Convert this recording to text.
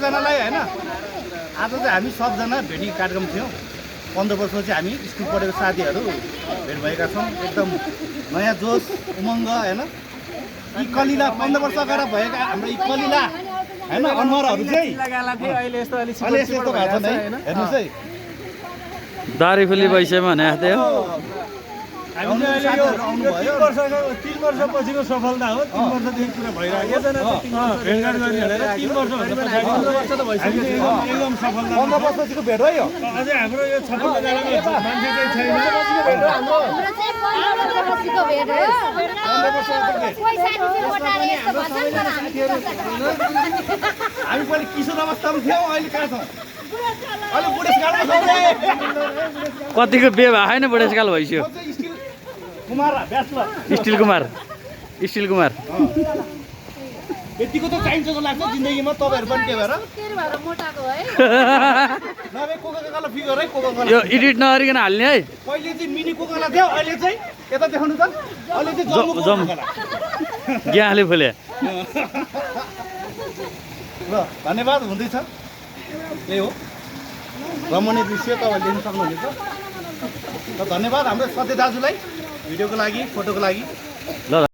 जनालाई हैन आज चाहिँ हामी सबजना भेटिङ कार्यक्रम थियौँ 15 वर्षपछि हामी स्कुल पढेको साथीहरू भेट भएका छौँ एकदम नयाँ जोस उमङ्ग हैन यी कलिला 15 वर्ष अगाडि भएका हाम्रो यी कलिला हैन अनुहारहरू चाहिँ अहिले यस्तो भएको छ नै हेर्नुस् है दारी फुली भइसक्यो भने आथे हो हामी अहिले यो 3 वर्षपछिको सफलता हो 3 वर्षदेखि पुरा भइरहेको भेटघाट गर्ने भनेर 3 वर्ष भन्दा पछाडि त भइसक्यो एकदम सफलता 15 वर्षपछिको भेट हो यो अझै हाम्रो यो छपन्न जनाको मान्छे चाहिँ छैन हाम्रो चाहिँ 15 वर्षपछिको भेट हो 15 वर्षको भेट कोही साथी चाहिँ बटाएर यस्तो भन्छन् तर हामी पनि किशोर अवस्थामा थियौँ अहिले कहाँ छौँ अहिले बुढेसकालमा छौँ कतिको बे भएन बुढेसकाल भइसक्यो कुमार ब्याचलर स्टिल कुमार यतिको त चाहिन्छ जस्तो लाग्छ जिन्दगीमा तपाईँहरू पनि के भएर नभए कोकाकोला फिगर है कोकाकोला यो एडिट नगरिकन हाल्ने है पहिले चाहिँ मिनी कोकाकोला थियो अहिले चाहिँ यता देखाउनु त अहिले चाहिँ जम्मू कोकाकोला ग्याले फुले ल धन्यवाद हुँदैछ यही हो रमणीय दृश्य तपाईँले देख्न सक्नुहुनेछ र धन्यवाद हाम्रो सत्य दाजुलाई भिडियोको लागि फोटोको लागि ल